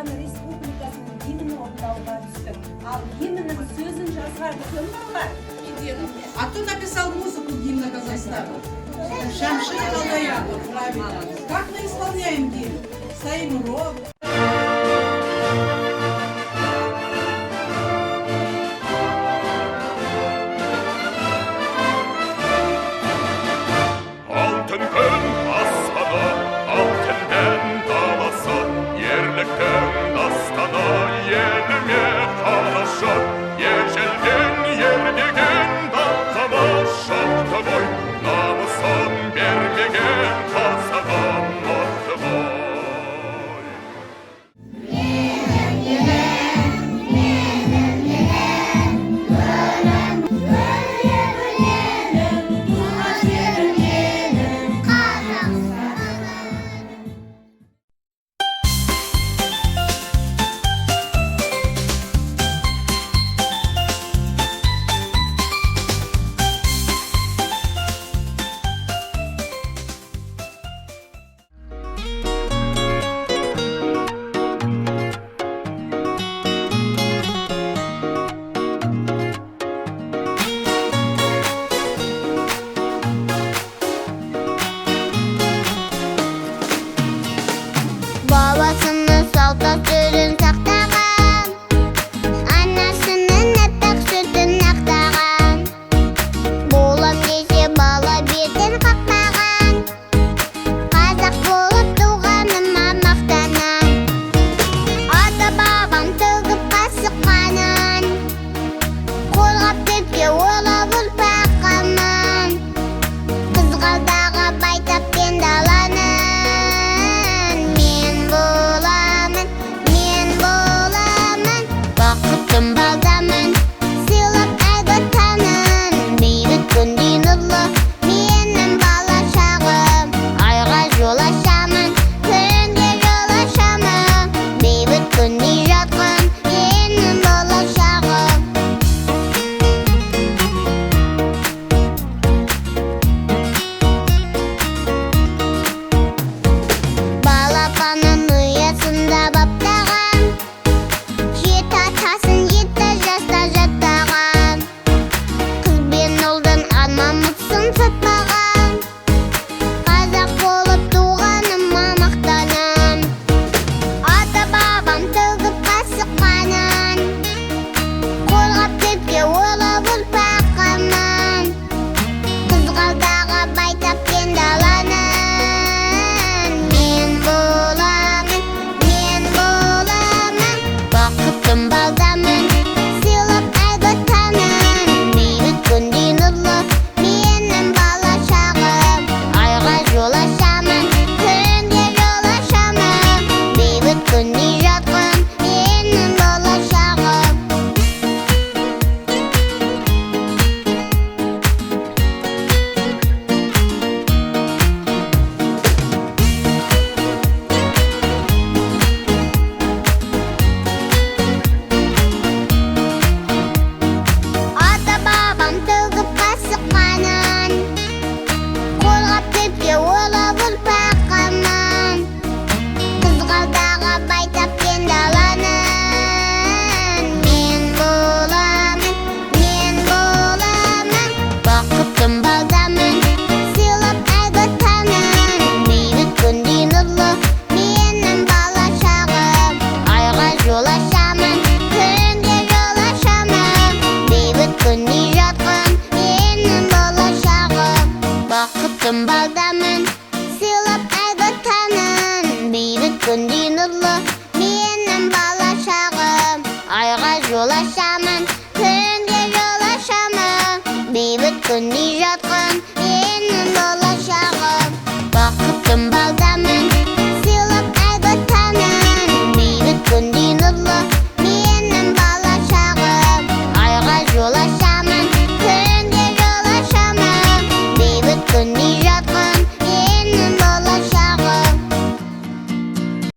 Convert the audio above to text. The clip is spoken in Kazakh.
Қазақстан Республикасының гимнін орындауға түстік. Ал гимннің сөзін жазған кім, балалар? А кто написал музыку гимна Казахстана? Шамши Қалдаяқов, правильно. Как мы исполняем гимн? Стоим ровно. Алтын күн аспаны, алтын дән даласы, ерліктің дастаны, еліме қарашы, ежелден ер деген даңқымыз шықты ғой, намысын бермеген қазағым мықты ғой. Бабасының салт дәстүрін сақтаған, анасының аппақ сүтін ақтаған, болам десе бала бетін қақпаған. Қазақ болып туғаныма мақтанам. Ата бабам төгіп қасық қанын, қорғап кеткен ойлап ұрпақ қамын. Қызғалдағы байтақпен даланың мен боламын, мен боламын. Бақыттым балдамын, сыйлап әйгі таңын. Бейбіт күндей нұрлы менің бала шағым. Айға жол ашамын, күнге жол ашамын. Бейбіт күндей жарқын менің болашағым. Балапанын ұясында баптаған, жеті атасын жеті жаста жаттаған, қыз бен ұлдың ар-намысын сатпаған. Қазақ болып туғаныма мақтанам. Ата бабам төгіп қасық қанын, қорғап кеткен ойлап ұрпақ қамын. Қызғалдағы байтақпен даланың мен боламын, мен боламын. Бақыттым балдамын, сыйлап әйгі таңын. Бейбіт күндей нұрлы менің бала шағым. Айға жол ашамын, күнге жол ашамын. Бейбіт күндей жарқын менің болашағым. Ата бабам төгіп қасық қанын, қорғап кеткен ойлап ұрпақ қамын. Қызғалдағы байтақпен даланың мен боламын, мен боламын. Бақыттым балдамын, сыйлап әйгі таңын. Бейбіт күндей нұрлы менің бала шағым. Айға жол ашамын, күнге жол ашамын. Бейбіт күндей жарқын менің болашағым. Бақыттым балдамын, сыйлап әйгі таңын. Бейбіт күндей нұрлы менің бала шағым. Айға жол ашамын, күнге жол ашамын. Бейбіт күндей жарқын менің болашағым. Бақыттым балдамын.